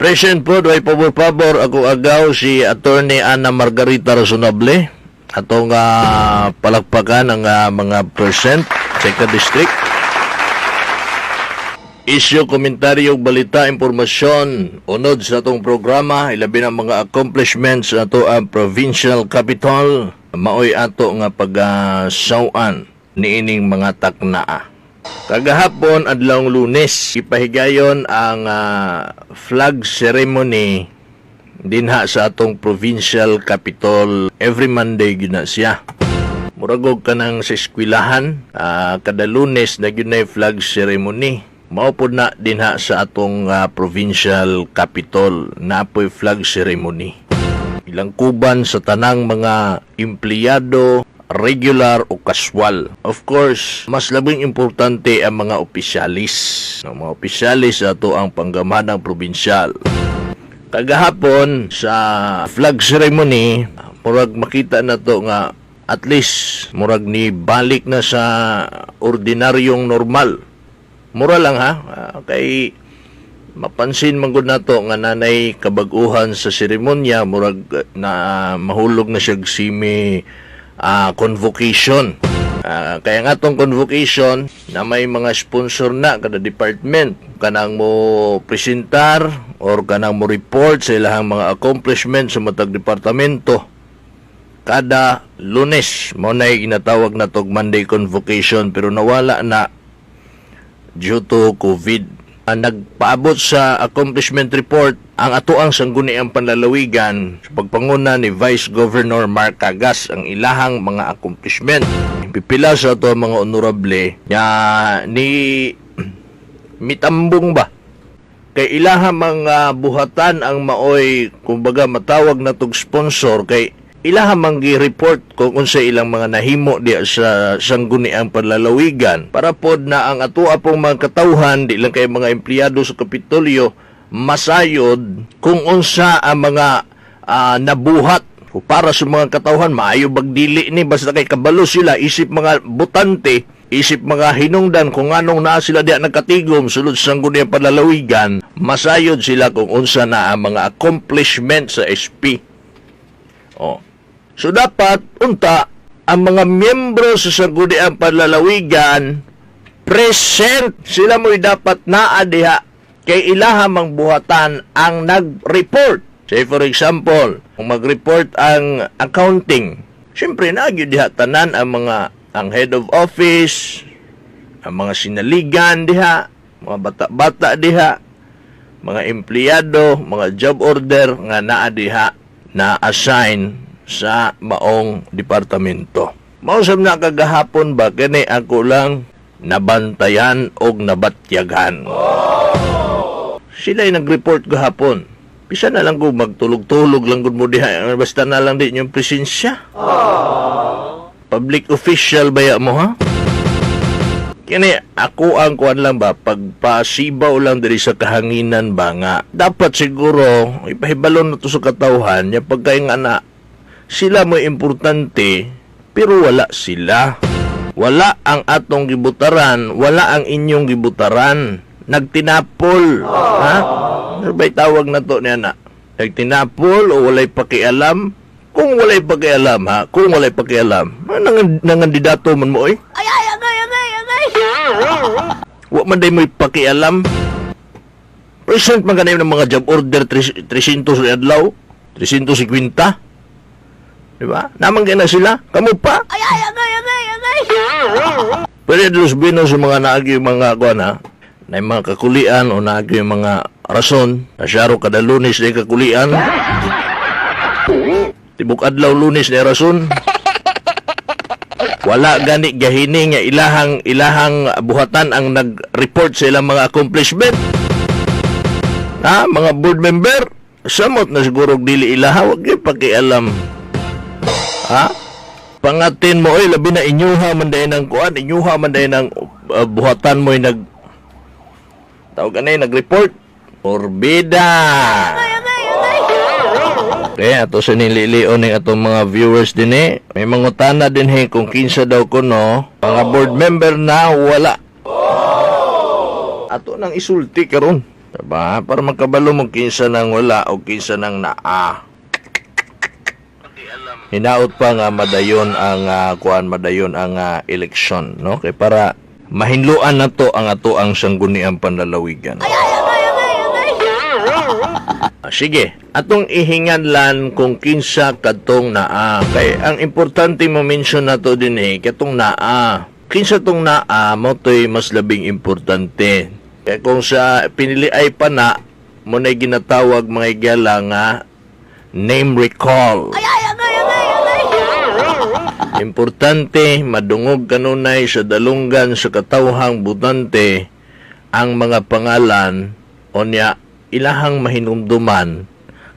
Present po, way pabor-pabor, ako agaw si Attorney Ana Margarita Razonable. Atong palakpakan ang mga present, Second District. Isyu, komentaryo, balita, impormasyon, unod sa atong programa, ilabi na mga accomplishments sa ato ang provincial capital, maoy ato nga pag-sawan niining mga taknaa. Kagahapon, adlawng Lunes, ipahigayon ang flag ceremony dinha sa atong provincial capital. Every Monday gyud na siya. Muragog ka ng sa eskwelahan, kada Lunes na gyud na flag ceremony. Mao pod na dinha sa atong provincial capital na po'y flag ceremony. Ilang kuban sa tanang mga empleyado, regular o casual. Of course, mas labing importante ang mga opisyalis. Ang mga opisyalis ato ang panggamhanang probinsyal. Kagahapon sa flag ceremony, murag makita na to nga at least murag ni balik na sa ordinaryong normal. Mura lang ha, kay mapansin man gud nato nga nanay kabag-uhan sa seremonya, murag na mahulog na siya semi convocation. Kaya nga tong convocation na may mga sponsor na kada department kanang mo presentar or kanang mo report sa ilahang mga accomplishment sa matag departamento kada Lunes. Mao na ginatawag na tog Monday convocation, pero nawala na due to COVID. Nagpaabot sa accomplishment report ang atoang Sangguniang Panlalawigan sa pagpanguna ni Vice Governor Mark Cagas ang ilahang mga accomplishment. Pipila sa ato ang mga honorable nga ni mitambong ba kay ilaha mga buhatan ang maoy kumbaga matawag na tog sponsor, kay ilaha mang gi-report kung unsa ilang mga nahimo diya sa Sangguniang Panlalawigan para pod na ang atoa pong mga katawhan, di lang kay mga empleyado sa Kapitolyo, masayod kung unsa ang mga nabuhat para sa mga katawhan, maayo bag dili ni, basta kay kabalo sila isip mga botante, isip mga hinungdan kung anong naa sila diya nagkatigom sulod sa Sangguniang Panlalawigan, masayod sila kung unsa na ang mga accomplishment sa SP. Oh. So dapat unta ang mga miyembro sa Sangguniang Panlalawigan present sila, mo'y dapat naa diha kay ilaha mang buhatan ang nag-report. Say for example, kung mag-report ang accounting, siyempre naa gyud diha tanan ang mga ang head of office, ang mga sinaligan diha, mga bata-bata diha, mga empleyado, mga job order nga naa diha na assign sa maong departamento. Mausap na kagahapon ba, kani ako lang nabantayan og nabatyagan. Sila ay nag-report gahapon. Bisa na lang kung magtulog-tulog lang gud mo diha, basta na lang din yung presensya. Public official baya mo ha? Kini ako ang kuan lang ba, pagpasibaw lang diri sa kahanginan ba nga dapat siguro ipahibalon na to sa katawhan nya pagkay nga na sila mo importante, pero wala sila, wala ang atong gibutaran, wala ang inyong gibutaran, nagtinapol ha. Ano ba'y tawag na to niya na nagtinapol o walay pakialam? Kung walay pakialam ha, kung walay pakialam, nangandidato man mo oy. Ay, ay, agay, agay, agay. Wa man day mo'y pakialam. Present man ganay ng mga job order 300 sa adlaw, 350. Di ba? Naman na sila, kamo pa. Ay, ay, agay, agay, agay. Pwede los bino sa mga naagi mga kuan ha, na yung mga kakulian o naagi yung mga rason, na siyaro kada Lunes na kakulian. Tibok adlaw Lunes na rason. Wala gani gahini nga ilahang ilahang buhatan ang nag-report sa ilang mga accomplishment. Ha, mga board member, samot na siguro og dili ilaha, wag gyud pakialam. Ha? Pangatin mo oy, labi na inyuha man dayon ang kuan, inyuha man dayon ang buhatan mo nag tawag ani nag-report. Orbida. Agay, agay, agay. Okay, ato sa nililion ng atong mga viewers din eh. May mangutana din eh kung kinsa daw kuno mga board member na wala. Ato nang isulti karon. Diba? Para makabalo mo kinsa nang wala o kinsa nang naa. Hinaot pa nga madayon ang kuan, madayon ang eleksyon, no? Kay para mahinluan na to ang ato ang sangguniang panlalawigan. Ay, agay, agay, agay! Ah, sige, atong ihinganlan kung kinsa kadtong naa. Kay ang importante mo mention nato din eh, katong naa. Kinsa tong naa mo to'y mas labing importante. Kay kung sa pinili ay pana, mo na'y ginatawag, mga higala, nga name recall. Ay, ay, agay, agay, agay! Importante madungog kanunay sa dalunggan sa katawhang butante ang mga pangalan, onya ilahang mahinumduman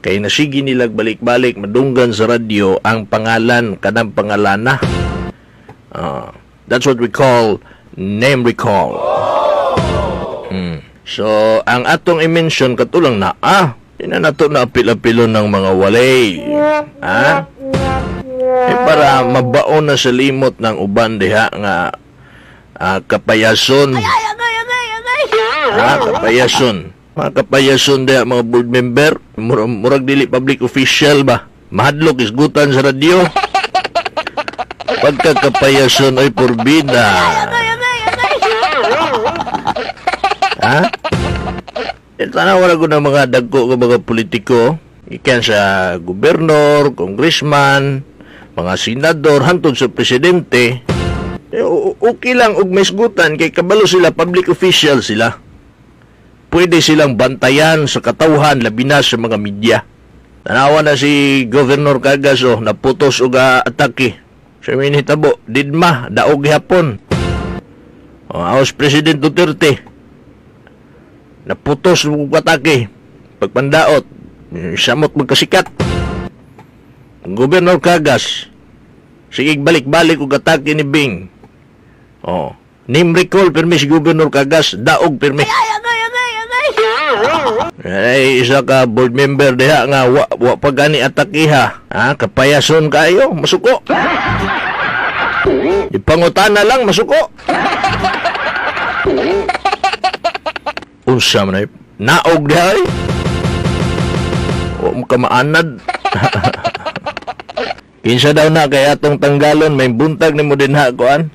kay nasigi nilag balik-balik madunggan sa radyo ang pangalan kanang pangalana. Ah, that's what we call name recall. So, ang atong i-mention katulang na ah, di na nato na apil-apilon ng mga walay. Ha? Eh, para mabaon na sa limot ng uban diha nga kapayason. Ay, agay, agay, agay! Ha, kapayason. Mga kapayason diha mga board member, murag dili public official ba? Mahadlok isgutan sa radyo. Pagkakapayason ay porbida. Agay, agay, agay! Ha? Eh, tanaw wala ko ng mga dagko ng mga politiko. Ikan sa gobernador, congressman, mga senador, hantod sa presidente. Eh, okay lang og maisgutan kay kabalo sila, public official sila. Pwede silang bantayan sa katawhan, labi na sa mga media. Tanawa na si Governor Cagas, oh, naputos og atake. Sa minitabo, didma, daog gihapon. Oh, House President Duterte, naputos og atake. Pagpandaot, samot magkasikat. Governor Cagas, sige balik-balik og atake ni Bing. Oh, name recall permi si Governor Cagas, daog permi. Ay, agay, agay, agay! Ay, isa ka board member diha nga wa pa gani atakiha. Ha, kapayason kayo, masuko. Ipangutana lang, masuko. Unsa man ay naog diha ay. Wa mo ka maanad. Kinsa daw na kay atong tanggalon, may buntag nimo dinha kuan.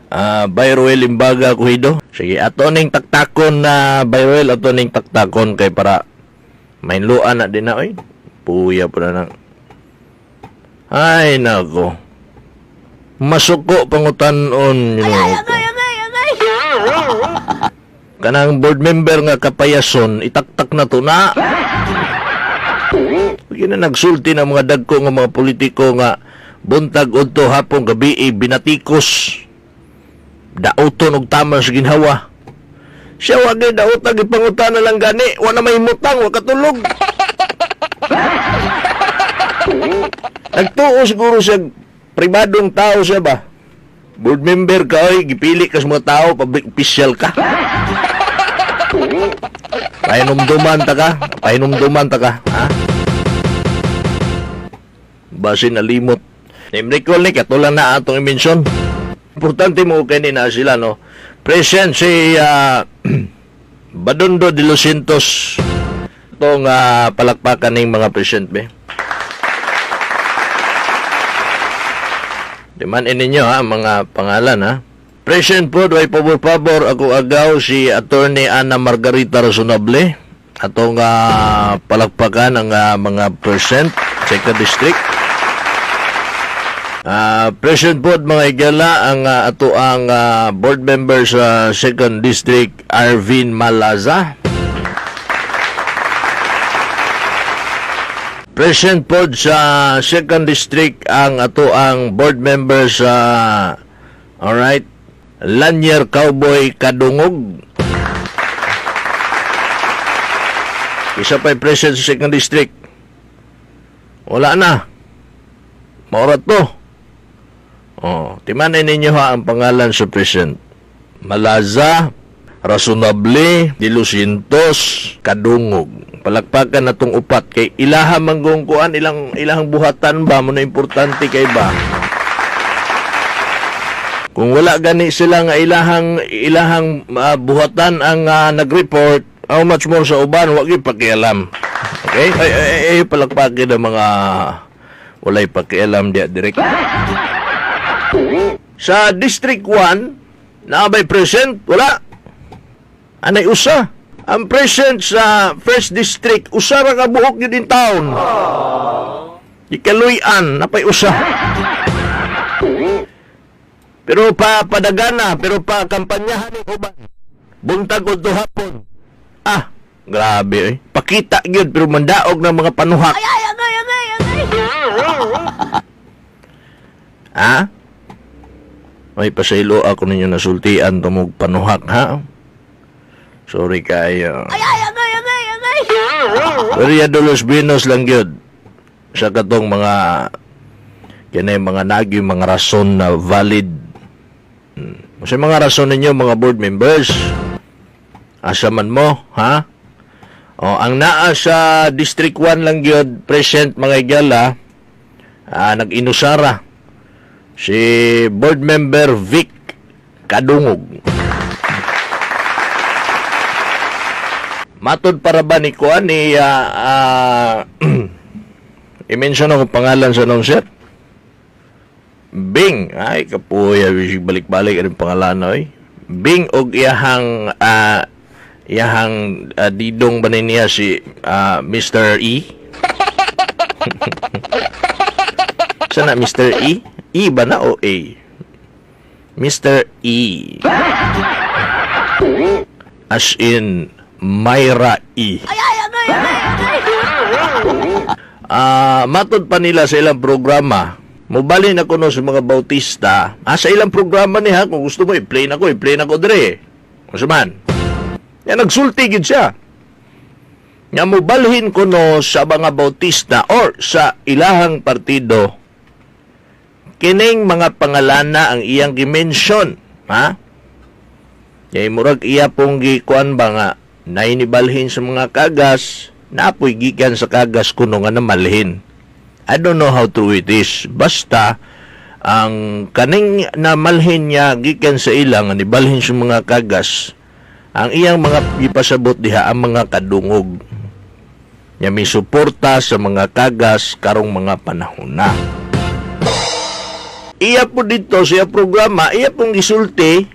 Ah, Bayruel Limbaga Kuhido. Sige, ato ning taktakon na Bayruel, ato ning taktakon kay para mainluan na din na oy. Puya pa na nang. Ay nako. Masuko pangutan-on Ay, yun ay, ko. agay, agay, agay! Kanang board member nga kapayason, itaktak na to na. Yun na nagsulti ng mga dagko nga mga politiko nga buntag udto hapon gabi binatikos. Dauton og tama sa ginhawa. Siya wa gyud daotag ipangutana lang gani, wa na may mutang, wa katulog. Nagtuo siguro siya pribadong tao siya ba? Board member ka oy, gipili ka sa mga tao, public official ka. Pahinumduman ta ka, pahinumduman ta ka, ha? Base nalimot. Name recall ni katulang na atong i-mention. Importante mo kay ni na sila, no. Present si Badondo de los Santos. Itong palakpakan ng mga present be. Diman ninyo ha, mga pangalan ha. Present po, way pabor-pabor, ako agaw si Attorney Ana Margarita Razonable. Atong palakpakan ang mga present, Second District. Present po mga igala ang ato ang board member sa Second District, Arvin Malaza. Present po sa Second District ang ato ang board member sa, alright, Lanier Cowboy Kadungog. Isa pa'y present sa Second District. Wala na. Maurat to. Oh, timanin ninyo ha ang pangalan sa present. Malaza, Razonable, De Los Santos, Kadungog. Palakpakan na tong upat kay ilaha manggong kuan, ilang ilahang buhatan ba mo na importante kay ba. Kung wala gani sila nga ilahang ilahang buhatan ang nag-report, How much more sa uban, wa gyud pakialam. Okay? Ay, ay, ay, palakpakin ang mga walay pakialam diya direct. Sa District 1, naa bay present? Wala. Anay usa. Ang present sa First District, usa ra ka buok yun in town. Ikaluyan, napay usa. Pero pa padagana, pero pa kampanyahan ni uban. Buntag o hapon. Ah, grabe eh. Pakita gyud pero mandaog ng mga panuhak. Ay, ay, agay, agay, agay! Ha? May pasaylo ako ninyo nasultian tumog panuhak, ha? Sorry kayo. Ay, ay, agay, agay, agay! Pero ya Dolores Binos lang gyud sa katong mga kini mga nagi mga rason na valid. Sa mga rason ninyo, mga board members, asa man mo, ha? O, ang naa sa District 1 lang gyud present, mga igala, nag-inusara si board member Vic Kadungog. Matod para ba ni kuan ni i-mention ako pangalan sa nung sir? Bing, ay kapuya balik-balik ang pangalan oy. Bing og iyahang didong ba ni niya si Mr. E? Sana Mr. E? E ba na o A? Mr. E. As in Myra E. Ay, ay, agay, agay, agay! Matod pa nila sa ilang programa, mobali na kuno sa mga Bautista. Sa ilang programa niya, kung gusto mo, i-play na ko dire. Unsa man? Ya nagsulti gid siya. Nga mobalhin kuno sa mga Bautista or sa ilahang partido kining mga pangalana ang iyang gi-mention, ha? Kay murag iya pong gikuan ba nga nainibalhin sa mga kagas, napoy gikan sa kagas kuno nga namalhin. I don't know how true it is. Basta ang kaning namalhin niya gikan sa ilang nga nibalhin sa mga kagas, ang iyang mga gipasabot diha ang mga kadungog. Nya may suporta sa mga kagas karong mga panahon na. Iya po dito sa programa, iya pong gisulti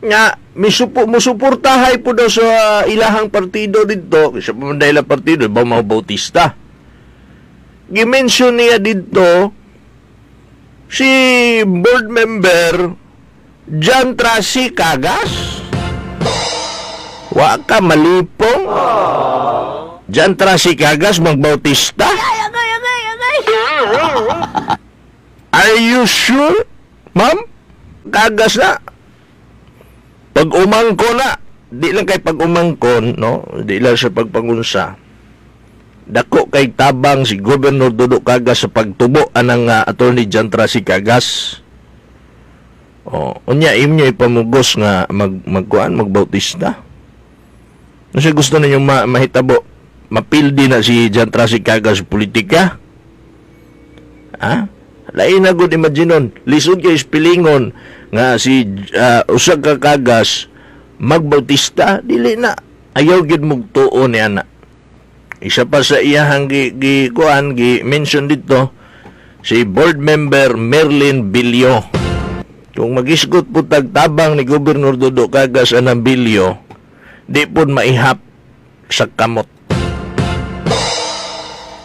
nga musuportahay po daw sa ilahang partido dito, sa pa partido, ba mga Bautista. Gimension niya dito si board member John Tracy Cagas. Wa ka malipong. John Tracy Cagas magbautista? Ay, agay, agay, agay! Are you sure, ma'am? Kagas na. Pag umangko na, di lang kay pag umangkon, no? Di lang sa pagpangunsa. Dako kay tabang si Governor Dodo Cagas sa pagtubo anang Attorney John Tracy Cagas. Oh, unya inyo ipamugos nga magkuan magbautista. Ano siya gusto ninyo mahitabo? Mapildi na si John Tracy Cagas sa politika? Ha? Lain na gud imaginon, lisod kay pilingon nga si usa ka kagas magbautista, dili na. Ayaw gyud mugtuo ni ana. Isa pa sa iyahang gi, gi kuan gi mention dito si board member Merlin Bilyo. Kung magisgot po tagtabang ni Gobernador Dodo Cagas anang Bilyo, di pod maihap sa kamot.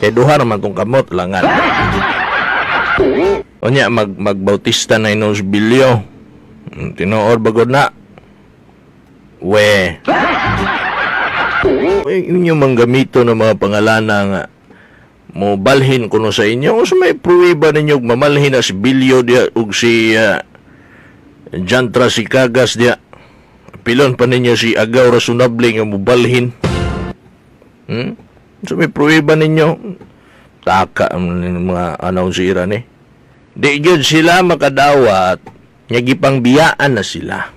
Kay duha raman tong kamot langan. Unya magbautista na inos Bilyo. Tinuod bagod na. We. Inyo mang gamito ng mga pangalana nga mo balhin kuno sa inyo. Kung sa may pruweba ninyo mamalhin na si Bilyo diya ug si John Tracy Cagas diya. Pilon pa ninyo si Agaw Rasunable nga mobalhin. So may pruweba ninyo. Taka ang mga announcer ni. Di gyud sila makadawat nga gipangbiyaan na sila.